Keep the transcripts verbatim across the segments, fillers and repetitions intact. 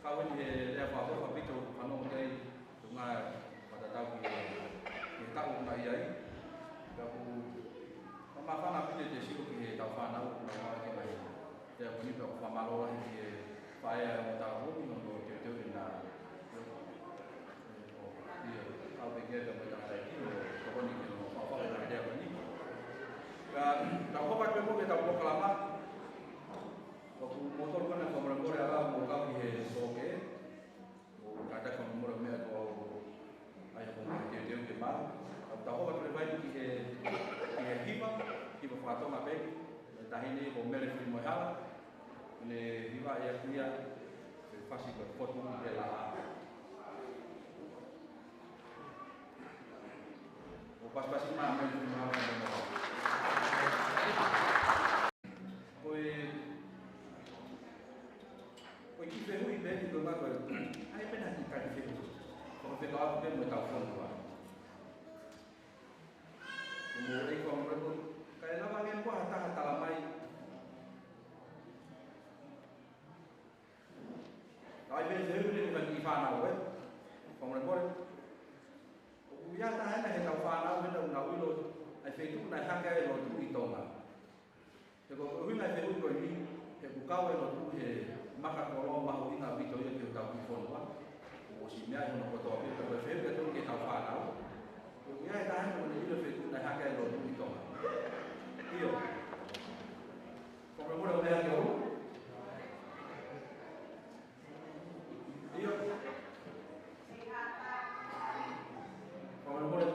Kau eni he lea fakaʻofoʻofa ʻaupito ʻoku fanongo ki ai, tuʻunga fakatatau ki he, ki he taʻu ʻoku ʻi ai. Ka ʻoku māfana ʻaupito ke sio ki he tau fānau ʻoku nau maʻu e ngaahi lea ko eni, pea ʻoku fakamālō lahi ki he faʻē ʻo e ongo talavomi, ʻo teuteu ʻena. ʻIo, kau pē ki he mo e tangataʻeiki, ʻo tokoni ki hono fakaʻofoʻofa e lea ko eni. Ka, tau hoko atu pē ki heʻetau polokalama. ʻOku mou tokoni ke fakamolemole ʻa e lau mo kau ki he sōkē. ʻO kātaki fakamolemole meʻa ko au ʻai hono teuteu ke maʻu. Ka tau hoko atu leva ki he, ki he hiva, hiva faka-Tonga pē. Taʻahine ko Mele Filimoehala. Ne hiva ia ko ia, ʻe fasi ko e Fotu ʻi he Laʻā. ʻO pasipasi mai Mele Filimoehala. Ko e, ko e kiʻi fehuʻi pē eni ko e maʻu ko e, ʻai pē ha kiʻi kiʻi fehuʻi. Ko e fekau pē mo ʻetau fonua. Ko e meʻa ʻoku ou ʻai ko e, ka ʻe lava ange muʻa ha taha tala mai. Ka ʻai pē fehuʻi pē eni ki he fānau, ē. Fakamolemole. ʻOku ʻi ai ha taha ena heʻetau fānau ena ʻoku nau ʻilo ʻa e feituʻu naʻe hake ai e lotu ʻi Tonga. He ko e ʻuhinga e fehuʻi ko eni, he ʻoku kau e lotu he maka koloa mahuʻinga ʻaupito ia ki hotau kiʻi fonua. ʻOku ʻosi meaʻi hono kotoa pē, ka ko e fehuʻi atu ki heʻetau fānau. ʻOku ʻi ai ha taha ena ʻoku ne ʻilo e feituʻu naʻe hake ai e lotu ʻi Tonga. ʻIo. Fakamolemole, ʻoku meaʻi ke ʻoua. ʻIo. Fakamolemole.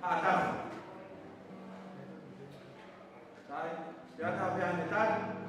Haʻa Tafu. Sai, pea ta pea ne tai.